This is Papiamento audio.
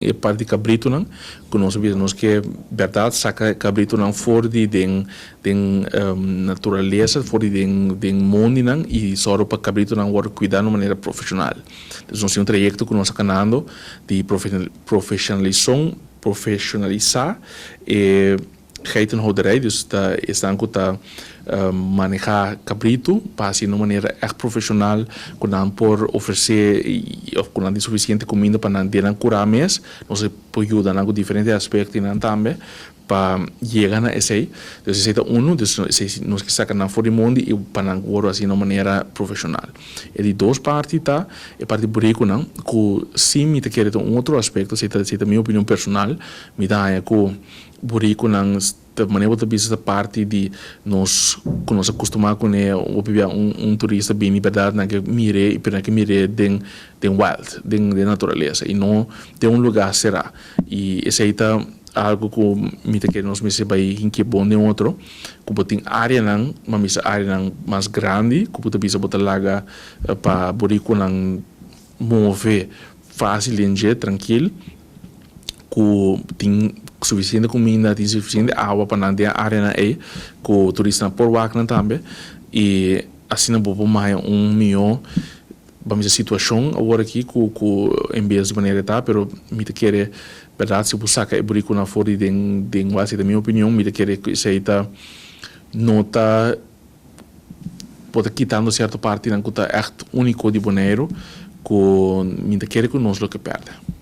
E parti kabritunan, ku nos a bisa nos ke bèrdat saka kabritunan for di den naturalesa, for di den mondinan i sòru pa kabritunan wòrdu kuidá na un manera profeshonal. Entonces nos tin un trayekto ku nos a kanando di profeshonalisashon, profeshonalisá e geitenhouderij, dus ta esnan ku ta manehá kabritu pa hasi na un manera ègt profeshonal ku nan por ofresé òf ku nan tin sufisiente kuminda pa nan den nan kurá mes. Nos por yuda nan ku diferente aspektonan tambe pa yega na esei. Dus esei ta unu, dus esei nos ke saka nan for di mondi i pa nan wòrdu hasi na un manera profeshonal. E di dos parti ta e parti burikunan ku si mi ta kere ta un otro aspekto, esei ta mi opinion personal, mi ta haña ku burikunan ta manera bo ta bisa ta parti di nos ku nos a kustumá kuné. Hopi bia un turista bini, bèrdat, nan ke mir'é i pero nan ke mir'é den wild, den naturalesa i no den un lugá será, i esei ta algu ku mi ta kere nos mester bai hinkié bon den otro ku bo tin áreanan, ma mester áreanan mas grandi ku bo ta bisa bo ta laga pa burikunan move fásil den dje trankil, ku tin sufisiente kuminda, tin sufisiente awa pa nan den e áreanan ei ku turistanan por wak nan tambe, i asina bo por haña un mihó, ban bisa, situashon awor aki ku en bes di manera e ta. Pero mi ta kere bèrdat si bo saka e burikunan for di den wak, esei ta mi opinion, mi ta kere ku esei ta no ta bo ta kitando sierto partinan ku ta ègt úniko di Boneiru ku mi ta kere ku nos lo ke pèrdè.